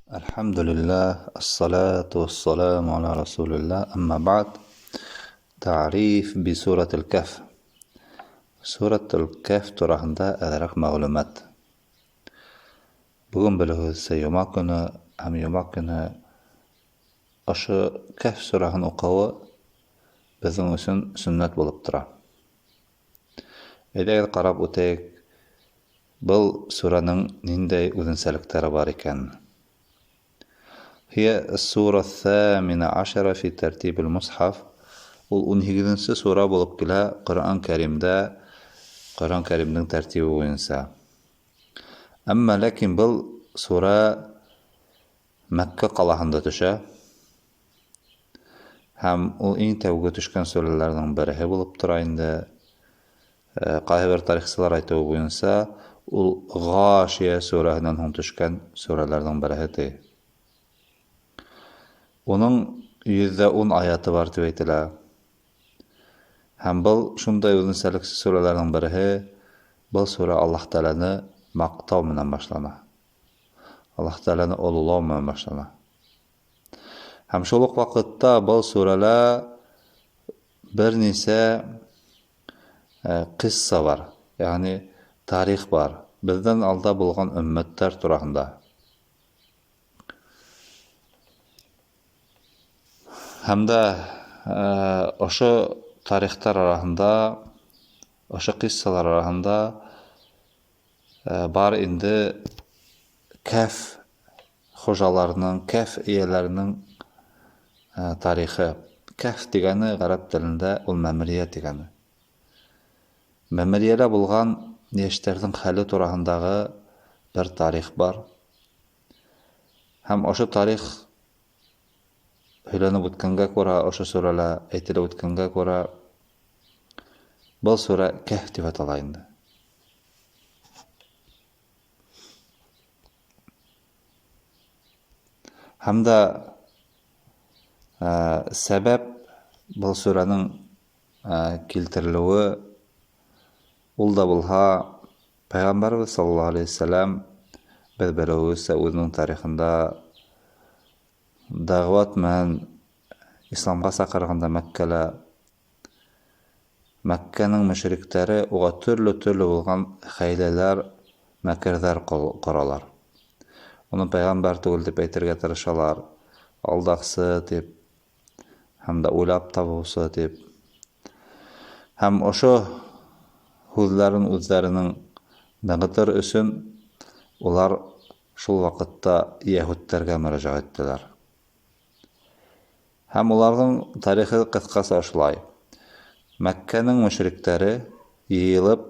Әлхәмдүлилләһ, ассалату вассаламу аля расулилләһ, әммә бәғд. Тәриф би сүрәтил Кәһф. Сүрәтул Кәһф тураһында әҙерәк мәғлүмәт. Бөгөн белеүебеҙсә йома көнө һәм йома көнө ошо Кәһф сүрәһен уҡыуы беҙҙең өсөн сөннәт булып тора. Әйҙәгеҙ ҡарап үтәйек, был сүрәнең ниндәй үҙенсәлектәре бар икәнен. Һиә сура сәминә ашара фи тәртибил мусхаф. Ул 18-нсе сура булып килә Ҡөрьән Кәримдә, Ҡөрьән Кәримдең тәртибе буйынса. Әммә ләкин был сура Мәккә ҡалаһында төшә. Һәм ул иң тәүге төшкән сүрәләрҙең береһе булып тора инде. Ҡайһы бер тарихсылар әйтеүе буйынса, ул Ғашия сүрәһенән һуң төшкән сүрәләрҙең береһе ти. Уның 110 аяты бар тип әйтелә. Һәм был шундай үҙенсәлекле сүрәләрҙең береһе, был сүрә Аллаһ Тәғәләне маҡтау менән башлана. Аллаһ Тәғәләне ололау менән башлана. Һәм шул уҡ ваҡытта был сүрәлә бер нисә ҡисса бар, ягъни тарих бар, беҙҙән алда булған өммәттәр тураһында. Һәм дә ошо тарихтар араһында, ошо ҡиссалар араһында бар инде Кәф хужаларының, кәф эйәләренең тарихы. Кәф тигәне ғәрәп телендә ул мәмерйә тигәне. Мәмерйәлә булған йәштәрҙең хәле тураһындағы бер тарих бар. Һәм ошо тарих һөйләнеп үткәнгә күрә, ошо сүрәлә әйтелеп үткәнгә күрә, был сүрә Кәһф тип атала инде. Һәм дә сәбәп был сүрәнең килтерелеүе ул да булһа Пәйғәмбәрбеҙ саллаллаһу алейһи вәсәләм беҙ белеүебеҙсә үҙенең тарихында дәғүәт менән исламға саҡырғанда Мәккәлә Мәккәнең мөшриктәре уға төрлө-төрлө булған хәйләләр, мәкерҙәр ҡоралар. Уны пәйғәмбәр түгел тип әйтергә тырышалар, алдаҡсы тип, һәм дә уйлап табыусы тип. Һәм ошо һүҙҙәрен үҙҙәренең нығытыр өсөн улар шул ваҡытта йәһүдтәргә мөрәжәғәт иттеләр. Һәм уларҙың тарихы ҡыҫҡаса ошолай. Мәккәнең мөшриктәре йыйылып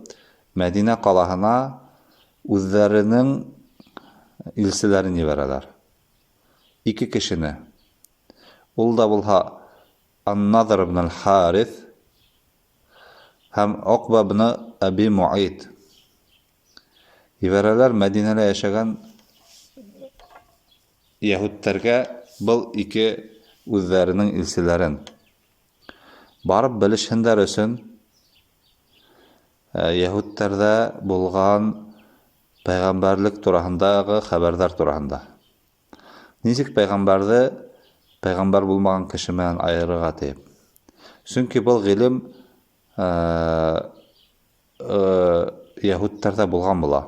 Мәдинә ҡалаһына үҙҙәренең илселәрен ебәрәләр. Ике кешене. Ул да булһа Ан-Надр ибн аль-Харис һәм Уҡба ибн Әби Муайт. Ебәрәләр Мәдинәлә йәшәгән Йәһүдтәргә был ике үҙҙәренең илселәрен. Барып белешһендәр өсөн йәһүдтәрҙә булған пәйғәмбәрлек тураһындағы хәбәрҙәр тураһында. Нисек пәйғәмбәрҙе пәйғәмбәр булмаған кеше менән айырырға тиеп. Сөнки был ғилем йәһүдтәрҙә булған була.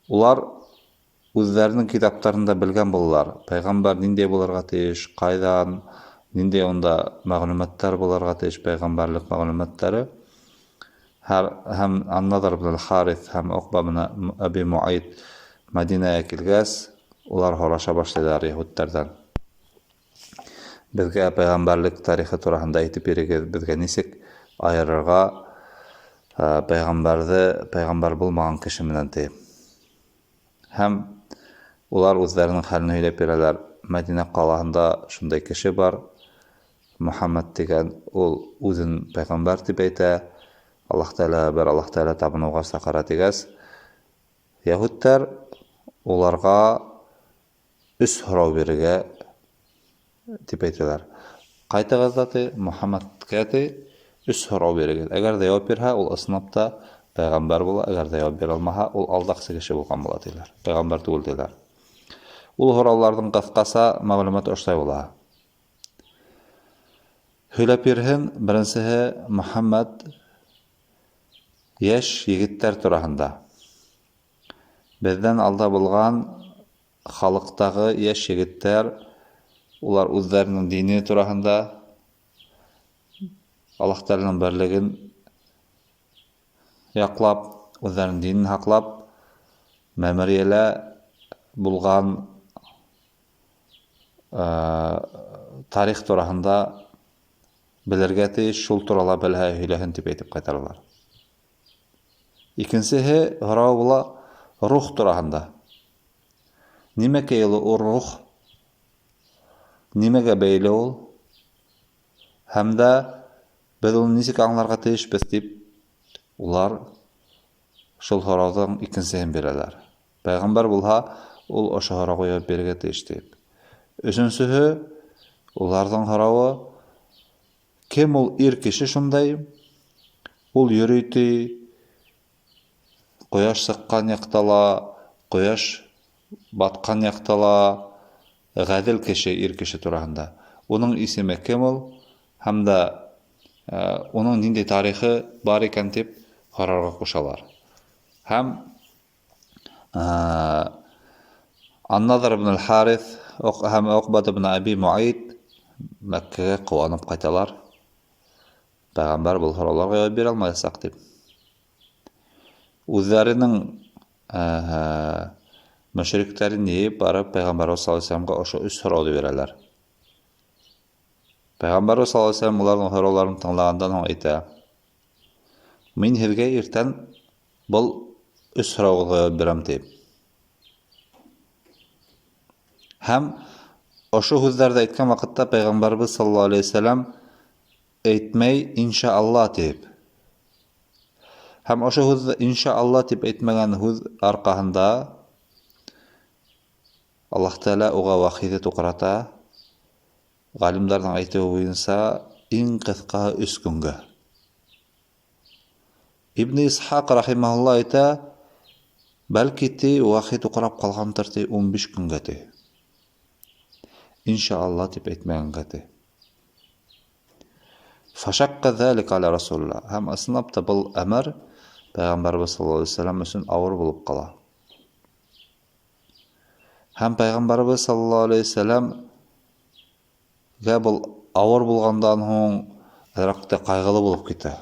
Улар үҙҙәренең китаптарында белгән булалар, пәйғәмбәр ниндәй булырға тейеш, ҡайҙан, ниндәй унда мәғлүмәттәр булырға тейеш, пәйғәмбәрлек мәғлүмәттәре. Һәр, һәм Ан-Надр ибн аль-Харис һәм Уҡба ибн Әби Муайт Мәдинәгә килгәс, улар һораша башлайҙар йәһүдтәрҙән. Беҙгә пәйғәмбәрлек тарихы тураһында әйтеп бирегеҙ, беҙгә нисек айырырға пәйғәмбәрҙе пәйғәмбәр булмаған кеше менән тиеп. Һәм улар үҙҙәренең хәлен һөйләп бирәләр. Мәдинә ҡалаһында шундай кеше бар, Мөхәммәд тигән, ул үҙен пәйғәмбәр тип әйтә, Аллаһ Тәғәлә бер Аллаһ Тәғәлә табыныуға саҡыра тигәс, йәһүдтәр уларға өс һорау бирергә тип әйтәләр. Ҡайтығыҙ ҙа ти, Мөхәммәдкә ти, өс һорау бирегеҙ. Әгәр ҙә яуап бирһә, ул ысынлап та пәйғәмбәр була, әгәр ҙә яуап бирә алмаһа, ул алдаҡсы кеше булған була тиләр. Пәйғәмбәр түгел тиләр. Ул һорауларҙың ҡыҫҡаса мәғлүмәте ошолай була. Һөйләп бирһен, беренсеһе Мөхәммәд йәш егеттәр тураһында. Беҙҙән алда булған халыҡтағы йәш егеттәр, улар үҙҙәренең дине тураһында, Аллаһ Тәғәләнең берлеген яҡлап, үҙҙәренең динен һаҡлап, мәмерйәлә булған тарих тураһында белергә тейеш, шул турала белһә һөйләһен тип әйтеп ҡайтаралар. Икенсеһе һорау була рух тураһында. Нимәкәй ул рух? Нимәгә бәйле ул? Һәм дә беҙ уны нисек аңларға тейешбеҙ тип улар шул һорауҙың икенсеһен бирәләр. Пәйғәмбәр булһа, ул ошо һорауға яуап бирергә тейеш тип. Өсөнсөһө, уларҙың һорауы, кем ул ир кеше шундай? Ул йөрөй ти, ҡояш сыҡҡан яҡта ла, ҡояш батҡан яҡта ла ғәҙел кеше, ир кеше тураһында. Уның исеме кем ул? Һәм дә уның ниндәй тарихы бар икән тип һорарға ҡушалар. Һәм Ан-Надр ибн аль-Харith һәм Уҡбат ибн Әби Муайт Мәккәгә ҡыуанып ҡайталар. Пәйғәмбәр был һорауларға яуап бирә алмаясаҡ тип. Үҙҙәренең мөшриктәрен йыйып барып Пәйғәмбәрбеҙ саллаллаһу алейһи ва сәлләмгә ошо өс һорауҙы бирәләр. Пәйғәмбәрбеҙ саллаллаһу алейһи ва сәлләм уларҙың һорауларын тыңлағандан һуң әйтә: "Мин һеҙгә иртән был өс һорауығыҙға яуап бирәм" тип. Һәм ошо һүҙҙәрҙе әйткән ваҡытта Пәйғәмбәрбеҙ саллаллаһу алейһи ва сәлләм әйтмәй иншаалла тип. Һәм ошо һүҙҙе иншаалла тип әйтмәгән һүҙ арҡаһында Аллаһ Тәғәлә уға вахиҙе туҡрата. Ғалимдарҙың әйтеүе буйынса иң ҡыҫҡаһы 3 көнгә. Ибн Исхаҡ рахимаһулла әйтә, бәлки ти вахи туҡрап ҡалғандыр ти 15 көнгә ти. Иншаалла тип әйтмәгәнгә ти. Фашаққа ҙалика аля Расулилла. Һәм ысынлап та был әмер Пәйғәмбәрбеҙ саллаллаһу алейһи ва сәлләм өсөн ауыр булып ҡала. Һәм Пәйғәмбәрбеҙ саллаллаһу алейһи ва сәлләм гә был ауыр булғандан һуң әҙерәк тә ҡайғылы булып китә.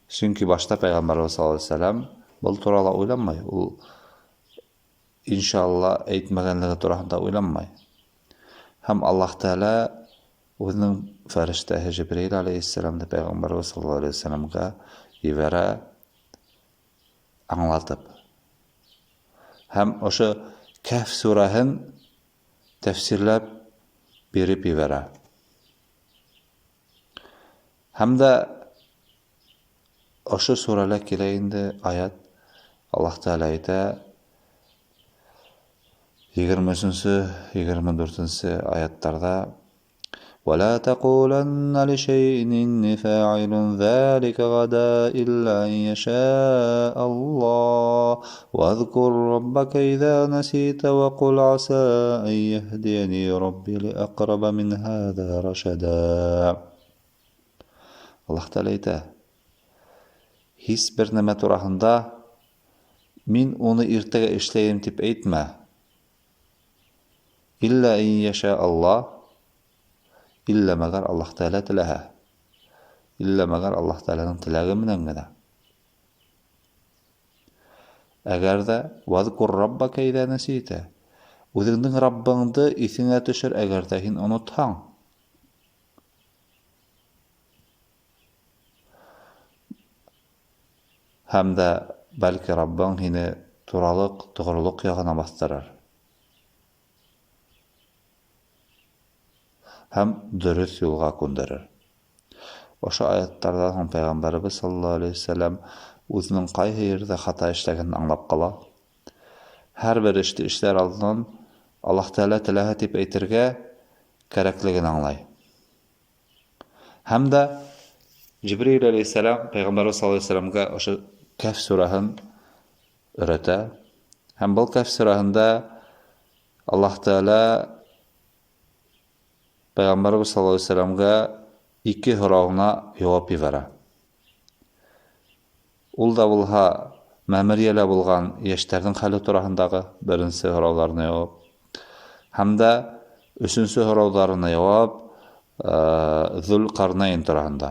Сөнки башта Пәйғәмбәрбеҙ саллаллаһу алейһи ва сәлләм был турала уйланмай. Ул иншалла әйтмәгәнлеге тураһында уйланмай. Һәм Аллаһ Тәғәлә үҙенең фәрештәһе Жибраил алейһиссәләмде Пәйғәмбәрбеҙ саллаллаһу алейһи ва сәлләмгә ебәрә аңлатып. Һәм ошо Кәһф сүрәһен тәфсирләп биреп ебәрә. Һәм дә ошо сүрәлә килә инде аят. Аллаһ Тәғәлә әйтә 23-нсе, 24-нсе аяттарҙа: وَلَا تَقُولَنَّ لِشَيْءٍ إِنِّي فَاعِلٌ ذَلِكَ غَدًا إِلَّا أَنْ يَشَاءَ اللَّهُ وَاذْكُرْ رَبَّكَ إِذَا نَسِيتَ وَقُلْ عَسَى أَنْ يَهْدِيَنِي رَبِّي لِأَقْرَبَ مِنْ هَذَا رَشَدًا. Аллаһ Тәғәлә әйтә, һис бер нәмә тураһында мин уны иртәгә эшләйем тип әйтмә. Илля ин яша Аллаһ, илля мәгәр Аллаһ Тәғәлә теләһә. Илля мәгәр Аллаһ Тәғәләнең теләге менән генә. Әгәр ҙә ваҙкур раббака иҙа насита, үҙеңдең Раббыңды иҫеңә төшөр, әгәр ҙә һин онотһаң. Һәм дә бәлки Раббың һине туралыҡ, тоғролоҡ яғына баҫтырыр. Һәм дөрөҫ юлға күндерер. Ошо аяттарҙан һуң Пәйғәмбәребеҙ саллаллаһу алейһи ва сәлләм үҙенең ҡайһы ерҙә хата эшләгәнен аңлап ҡала. Һәр бер эште эшләр алдынан Аллаһ Тәғәлә теләһә тип әйтергә кәрәклеген аңлай. Һәм дә Жибраил алейһиссәләм Пәйғәмбәребеҙ саллаллаһу алейһи ва сәлләмгә ошо Кәһф сүрәһен өйрәтә. Һәм был Кәһф сүрәһендә Аллаһ Тәғәлә Пәйғәмбәребеҙ саллаллаһу алейһи вәсәләмгә ике һорауына яуап ебәрә. Ул да булһа мәмерйәлә булған йәштәрҙең хәле тураһындағы беренсе һорауҙарына яуап. Һәм дә өсөнсө һорауҙарына яуап Зул-Ҡарнайн тураһында.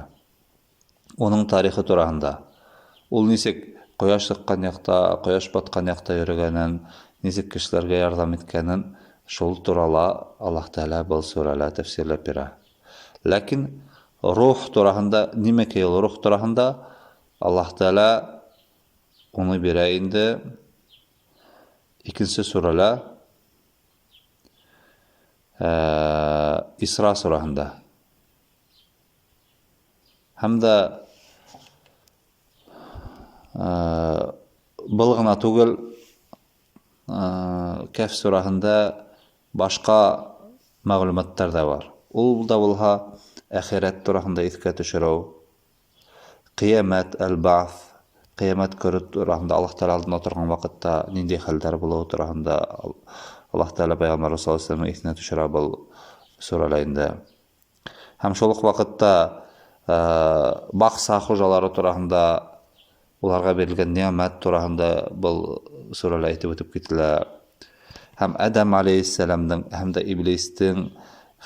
Уның тарихы тураһында. Ул нисек ҡояш сыҡҡан яҡта, ҡояш батҡан яҡта йөрөгәнен, нисек кешеләргә ярҙам иткәнен, шул турала Аллаһ Тәғәлә был сүрәлә тәфсирләп бирә. Ләкин рух тураһында, нимәкәй ул рух тураһында Аллаһ Тәғәлә уны бирә инде икенсе сүрәлә, Исра сүрәһендә. Һәм дә был ғына түгел, Кәф сүрәһендә башҡа мәғлүмәттәр ҙә бар. Ул да булһа әхирәт тураһында иҫкә төшөрөү, ҡиәмәт, әл-баҫ, ҡиәмәт көнө тураһында Аллаһ Тәғәлә алдында торған ваҡытта ниндәй хәлдәр булыуы тураһында Аллаһ Тәғәлә Пәйғәмбәр саллаллаһу алейһи вәсәләм иҫенә төшөрә был сүрәлә инде. Һәм шул уҡ ваҡытта баҡса хужалары тураһында, уларға бирелгән ниғмәт тураһында был сүрәлә әйтеп үтеп кителә. Һәм Әдәм алейһиссәләмдең һәм дә Иблистең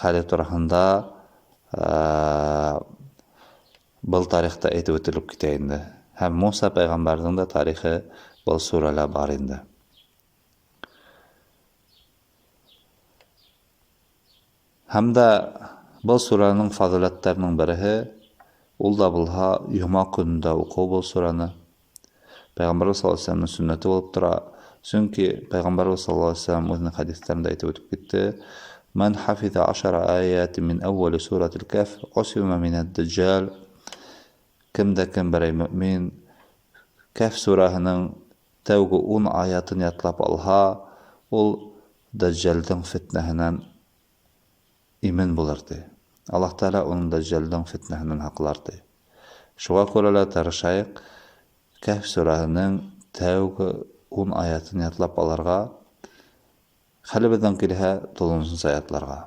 хәле тураһында был тарихта әйтеп үтелеп китә инде. Һәм Муса пәйғәмбәрҙең дә тарихы был сүрәлә бар инде. Һәм дә был сүрәнең фазиләттәренең береһе, ул да булһа йома көнөндә уҡыу был сүрәне. Пәйғәмбәрбеҙ саллаллаһу алейһи вәсәләмнең сөннәте булып тора. Сөнки Пәйғәмбәрбеҙ саллаллаһу алейһи вәсәләм үҙенең хәдистәрендә әйтеп үтеп китте: "Ман хафиза ашара аяти мин әүвәли суратил Кәф, усима минәд даҗҗал". Кем дә кем берәй мөмин Кәф сүрәһенең тәүге 10 аятын ятлап алһа, ул Даҗҗалдың фитнәһенән имен булыр, ти. Аллаһ Тәғәлә уның Даҗҗалдың фитнәһенән һаҡлар, ти. Шуға күрә лә тырышайыҡ Кәһф сүрәһенең тәүге 10 аятын ятлап алырға, хәлебеҙҙән килһә, тулыһынса ятларға.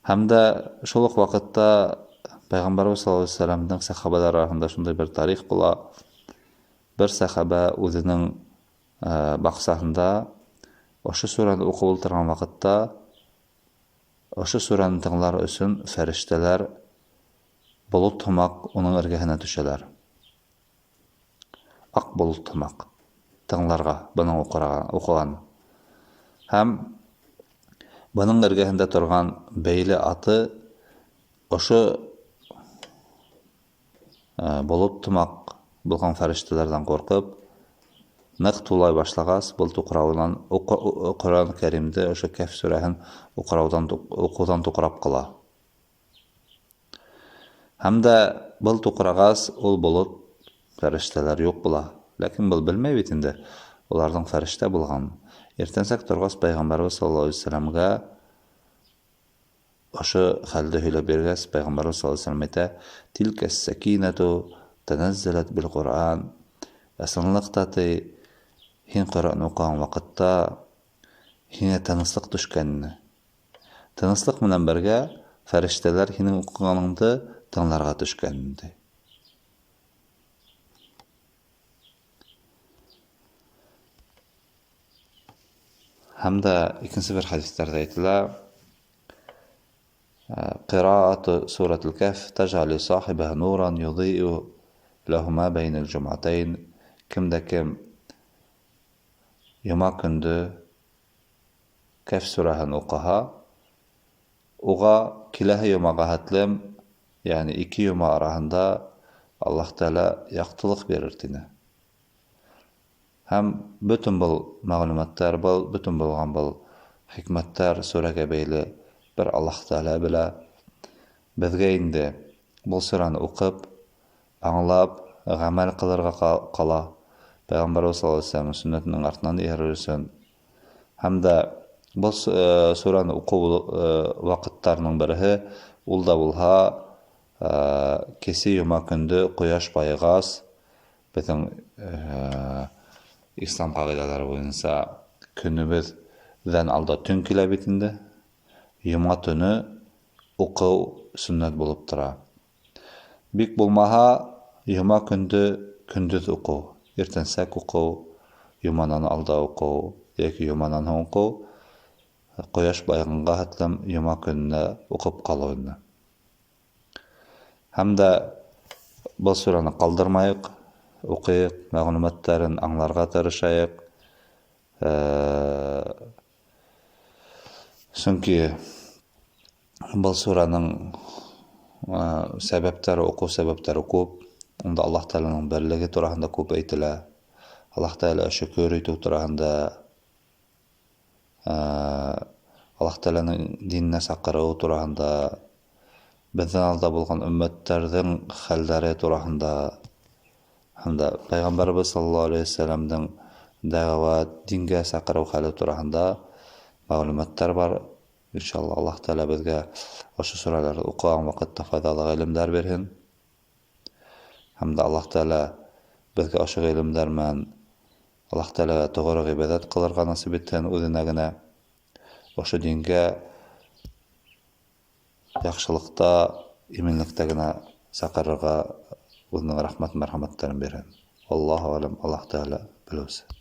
Һәм дә шул уҡ ваҡытта Пәйғәмбәрбеҙ саллаллаһу алейһи вәсәләмдең сәхәбәләр араһында шундай бер тарих була. Бер сәхәбә үҙенең баҡсаһында ошо сүрәне уҡып ултырған ваҡытта ошо сүрәне тыңлар өсөн фәрештәләр болот һымаҡ уның эргәһенә төшәләр. Аҡ болот һымаҡ тыңларға бының уҡыған. Һәм бының эргәһендә торған бәйле аты ошо болот һымаҡ булған фәрештәләрҙән ҡурҡып, ныҡ тулай башлағас, был туҡрауынан Ҡөрьән Кәримде, ошо Кәф сүрәһен уҡыуҙан туҡрап ҡала. Һәм дә был туҡрағас, ул болот фәрештәләр юҡ була. Ләкин был белмәй бит инде уларҙың фәрештә булғанын. Иртәнсәк торғас, Пәйғәмбәрбеҙ саллаллаһу алейһи вәсәләмгә ошо хәлде һөйләп биргәс, Пәйғәмбәрбеҙ саллаллаһу алейһи вәсәләм әйтә: "Тилкәс сәкинәту тәнәззәләт бил Ҡуръан". Ысынлыҡта ти, һин Ҡөрьән уҡыған ваҡытта һиңә тыныслыҡ төшкәнне. Тыныслыҡ менән бергә фәрештәләр һинең уҡығаныңды тыңларға төшкән, ти. Һәм дә икенсе бер хәдистәрҙә әйтелә: Ҡираату суратил Кәф тәжғәлү сахибаһа нуран юҙиу ләһу ма бәйнәл җумъатайн. Кем дә кем йома көндө Кәф сүрәһен уҡыһа, уға киләһе йомаға хәтлем, йәғни ике йома араһында Аллаһ Тәғәлә яҡтылыҡ бирер, тине. Һәм бөтөн был мәғлүмәттәр, был бөтөн булған был хикмәттәр сүрәгә бәйле бер Аллаһ Тәғәлә белә. Беҙгә инде был сүрәне уҡып, аңлап, ғәмәл ҡылырға ҡала. Пәйғәмбәрбеҙ саллаллаһу алейһи вәсәләм сөннәтенең артынан эйәрер өсөн. Һәм дә был сүрәне уҡыу ваҡыттарының береһе ул да булһа кесе йома көндө ҡояш байығас, беҙҙең ислам ҡағиҙәләре буйынса Көнөбөҙҙән алда төн килә бит инде. Йома төнө уҡыу сөннәт булып тора. Бик булмаһа, йома көндө көндөҙ уҡыу, иртәнсәк уҡыу, йоманан алда уҡыу йәки йоманан һуң уҡыу, ҡояш байығанға хәтлем йома көнөнә уҡып ҡалыу инде. Һәм дә был сүрәне ҡалдырмайыҡ, уҡыйыҡ, мәғлүмәттәрен аңларға тырышайыҡ. Сөнки был сүрәнең сәбәптәре, уҡыу сәбәптәре күп. Унда Аллаһ Тәғәләнең берлеге тураһында күп әйтелә. Аллаһ Тәғәлә шөкөр итеү тураһында, Аллаһ Тәғәләнең диненә саҡырыу тураһында, беҙҙән алда булған өммәттәрҙең хәлдәре тураһында һәм дә Пәйғәмбәребеҙ саллаллаһу алейһи вәсәләмдең дәғүәт, дингә саҡырыу хәле тураһында мәғлүмәттәр бар. Иншалла, Аллаһ Тәғәлә беҙгә ошо сүрәләрҙе уҡыған ваҡытта файҙалы ғилемдәр бирһен. Һәм дә Аллаһ Тәғәлә беҙгә ошо ғилемдәр менән Аллаһ Тәғәләгә тоғро ғибәҙәт ҡылырға насип итһен, үҙенә генә ошо дингә яҡшылыҡта, именлектә генә саҡырырға үҙенең рәхмәт, мәрхәмәттәрен бирһен. Аллаһу алам, Аллаһ Тәғәлә белеүсе.